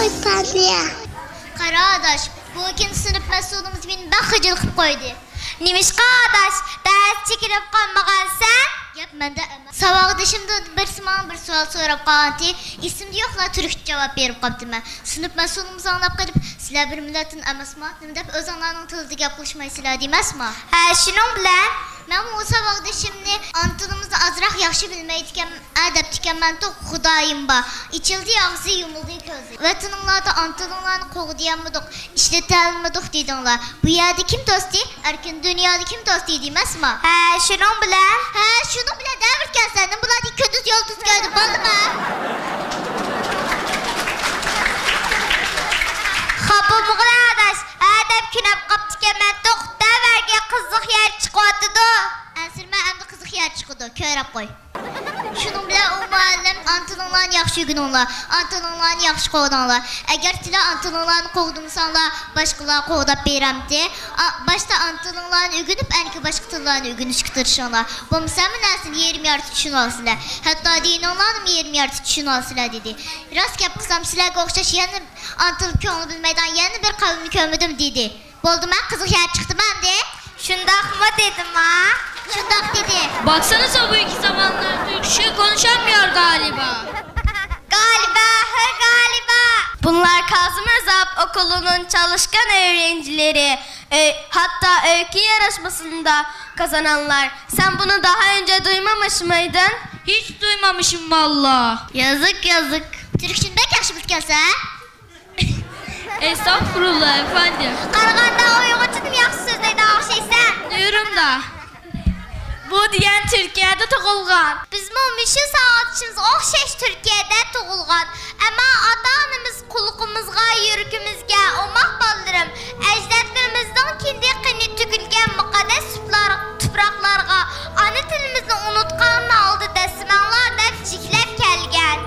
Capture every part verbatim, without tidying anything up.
قارا ئاداش، بۇ كۈن سىنىپ مەسئۇلىمىز مېنى بەك خىجىل قىلىپ قويدى. نېمىشقا ئاداش، دەرس چېكىنىپ قالمىغانسەن؟ گەپ مەندە ئەمەس. ساۋاقدىشىمدىن بىرسى ماڭا بىر سوئال سوراپ قالغانتى، ئېسىمدە يوقلا، تۈركچە جاۋاب بېرىپ قاپتىمەن. سىنىپ مەسئۇلىمىز ئاڭلاپ قېلىپ، سىلەر بىر مىللەتتىن ئەمەسما؟ نېمە دەپ ئۆزۈڭلارنىڭ تىلىدا گەپ قىلىشمايسىلەر دېمەسما؟ ھە، شۇنىڭ بىلەن مەنمۇ ئۇ ساۋاقدىشىمنى ئانا تىلىمىزنى ئازراق ياخشى بىلمەيدىكەن، ئە دەپتىكەنمەنتۇق، خۇدايىم بار. ئېچىلدى ئاغزى، يۇمۇلدى كۆزى. ۋەتىنىڭلاردا ئانا تىلىڭلارنى قوغدىيالمىدۇق، ئىشلىتەلمىدۇق دېدىڭلار. بۇ يەردە كىم دوستى؟ ئەركىن دۇنيادا كىم دوستى دېمەسما؟ ھە، شۇنىڭ بىلەن. ھە، شۇنىڭ بىلەن دەۋېرىكەنسەن، نېمە بۇلاردىن كۈندۈز يۇلتۇز كۆردۈم، بولدىمۇ؟ خاپا بولمىغىن ئاداش، ھە دەپ كۈنەپ قاپتىكەنمەنتۇق، دەۋەرگە قىزىق يەر چىقىۋاتىدۇ. ئەنسىرىمە، ئەمدى قىزىق يەر چىقىدۇ، كۆرۈپ قوي. شۇنىڭ بىلەن ئۇ مۇئەللىم، ئانا تىلىڭلارنى ياخشى ئۆگىنىڭلار، ئانا تىلىڭلارنى ياخشى قوغداڭلار. ئەگەر سىلەر ئانا تىلىڭلارنى قوغدىمىساڭلار، باشقىلار قوغداپ بېرەمتى؟ ئا، باشتا ئانا تىلىڭلارنى ئۆگىنىپ، ئەنكى باشقا تىللارنى ئۆگىنىشكە تىرىشىڭلار. بولمىسا ھەممە نەرسىنى يېرىم يارتى چۈشىنىۋالىسىلەر. ھەتتا دىنىڭلارنىمۇ يېرىم يارتى چۈشىنىۋالىسىلەر، دېدى. راست گەپ قىلسام، سىلەرگە ئوخشاش يەنە ئانا تىلىغا كۆڭۈل بۆلمەيدىغان يەنە بىر قەۋمنى كۆرمىدىم، دېدى. بولدىما، قىزىق يەر چىقتىما ئەمدى؟ شۇنداقمۇ دېدىما؟ شۇنداق دېدى. Baksana, bu iki zamanlar Türkçe konuşamıyor galiba. Galiba، ھە، galiba. Bunlar Kazım Özalp Okulu'nun çalışkan öğrencileri. Ö-, hatta öykü yarışmasında kazananlar. Sen bunu daha önce duymamış mıydın? Hiç duymamışım valla. Yazık, yazık. تۈركچىنى بەك ياخشى بىلىدىكەنسەن. ئەستەغپۇرۇللا، ئەپەندىم. قارىغاندا ئۇيغۇرچىدىن ياخشى سۆزلەيدىغان ئوخشايسەن. نورۇمدا. بۇ دېگەن تۈركىيەدە تۇغۇلغان. بىزمۇ مۇشۇ ساۋاقدىشىمىزغا ئوخشاش تۈركىيەدە تۇغۇلغان. ئەمما ئاتا-ئانىمىز قۇلىقىمىزغا، يۈرىكىمىزگە، ئوماق بالىلىرىم، ئەجدادلىرىمىزنىڭ كىندىك قېنى تۆكۈلگەن مۇقەددەس تۇپرار-، تۇپراقلارغا ئانا تىلىمىزنى ئۇنتقان ھالدا دەسسىمەڭلار دەپ جىكلەپ كەلگەن.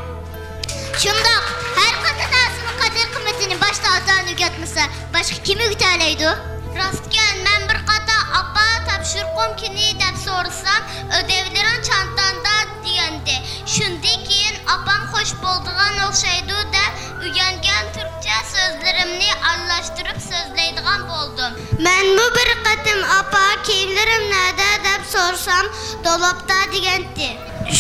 شۇنداق، ھەر قانداق نەرسىنىڭ قەدىر-قىممىتىنى باشتا ئاتا-ئانا ئۆگەتمىسە، باشقا كىم ئۆگىتەلەيدۇ؟ راستكەن، مەن بىر قاتار «ئاپا، تاپشۇرۇقۇم كۈنى» دەپ سورىسام، «ئۆدەۋلىرىڭ چانتاڭدا» دېگەنتى. شۇندىن كېيىن ئاپام خوش بولىدىغان ئوخشايدۇ دەپ، ئۆگەنگەن تۈركچە سۆزلىرىمنى ئارىلاشتۇرۇپ سۆزلەيدىغان بولدۇم. مەنمۇ بىر قېتىم «ئاپا، كىيىملىرىم نەدە؟» دەپ سورىسام، «دولابتا» دېگەنتى.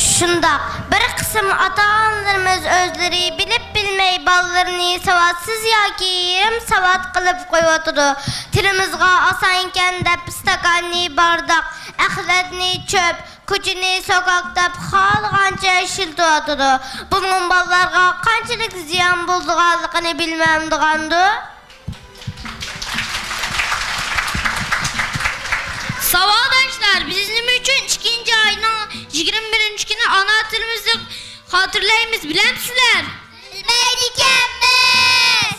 شۇنداق، بىر قىسىم ئاتا-ئانىلىرىمىز ئۆزلىرى بىلىپ بىلمەي بالىلىرىنى ساۋاتسىز ياكى يېرىم ساۋات قىلىپ قويۇۋاتىدۇ. تىلىمىزغا ئاسانكەن دەپ ئىستاكاننى بارداق، ئەخلەتنى چۆپ، كوچىنى سوكاك دەپ خالىغانچە ئىشلىتىۋاتىدۇ. بۇنىڭ بالىلارغا قانچىلىك زىيان بولىدىغانلىقىنى بىلمەمدىغاندۇ؟ ساۋاقداشلار، بىز نېمە ئۈچۈن ئىككىنچى ئاينىڭ يىگىرمە بىرىنچى كۈنى ئانا تىلىمىزنى خاتىرىلەيمىز، بىلەمسىلەر؟ بىلمەيدىكەنمىز.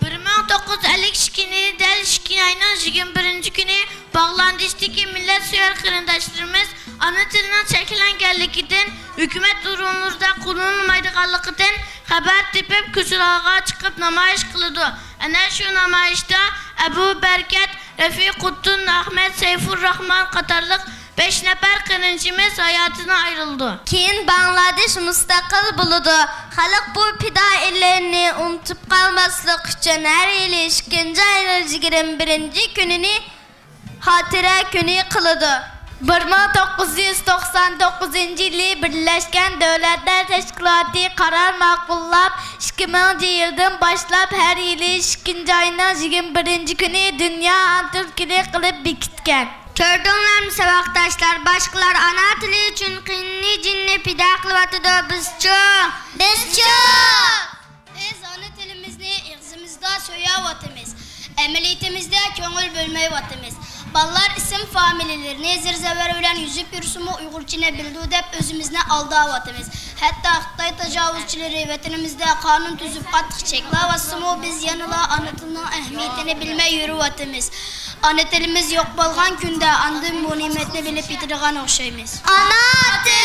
بىر مىڭ توققۇز يۈز ئەللىك ئىككىنچى يىلى دەل ئىككىنچى ئاينىڭ يىگىرمە بىرىنچى كۈنى باغلاندېشتىكى مىللەتسۆيەر قېرىنداشلىرىمىز ئانا تىلىنىڭ چەكلەنگەنلىكىدىن، ھۆكۈمەت ئورۇنلىرىدا قوللىنىلمايدىغانلىقىدىن خەۋەر تېپىپ، كوچىلارغا چىقىپ نامايىش قىلىدۇ. ئەنە شۇ نامايىشتا ئەبۇ بەركەت، رەفىقۇتتۇن ئەخمەت، سەيفۇرراخمان قاتارلىق بەش نەپەر قېرىندىشىمىز ھاياتىدىن ئايرىلىدۇ. كېيىن باڭلادېش مۇستەقىل بولىدۇ. خەلق بۇ پىدائىيلىرىنى ئۇنتۇپ قالماسلىق ئۈچۈن ھەر يىلى ئىككىنچى ئاينىڭ يىگىرمە بىرىنچى كۈنىنى خاتىرە كۈنى قىلىدۇ. بىر مىڭ توققۇز يۈز توقسان توققۇزىنچى يىلى بىرلەشكەن دۆلەتلەر تەشكىلاتى قارار ماقۇللاپ، ئىككى مىڭىنچى يىلدىن باشلاپ ھەر يىلى ئىككىنچى ئاينىڭ يىگىرمە بىرىنچى كۈنى دۇنيا ئانا تىل كۈنى قىلىپ بېكىتكەن. كۆردۈڭلارمۇ ساۋاقداشلار، باشقىلار ئانا تىلى ئۈچۈن قېنىنى، جېنىنى پىدا قىلىۋاتىدۇ، بىزچۇ؟ بىزچۇ؟ بىز ئانا تىلىمىزنى ئېغىزىمىزدا سۆيەۋاتىمىز، ئەمەلىيىتىمىزدە كۆڭۈل بۆلمەيۋاتىمىز. بالىلار ئىسىم فامىلىلىرىنى زىر-زەبەر بىلەن يېزىپ يۈرسىمۇ، ئۇيغۇرچىنى بىلىدۇ دەپ ئۆزىمىزنى ئالداۋاتىمىز. ھەتتا خىتاي تاجاۋۇزچىلىرى ۋەتىنىمىزدە قانۇن تۈزۈپ قاتتىق چەكلەۋاتسىمۇ، بىز يەنىلا ئانا تىلنىڭ ئەھمىيىتىنى بىلمەي يۈرۈۋاتىمىز. ئانا تىلىمىز يوق بولغان كۈندە ئاندىن بۇ نېمەتنى بىلىپ يېتىدىغان ئوخشايمىز. ئانا تىل!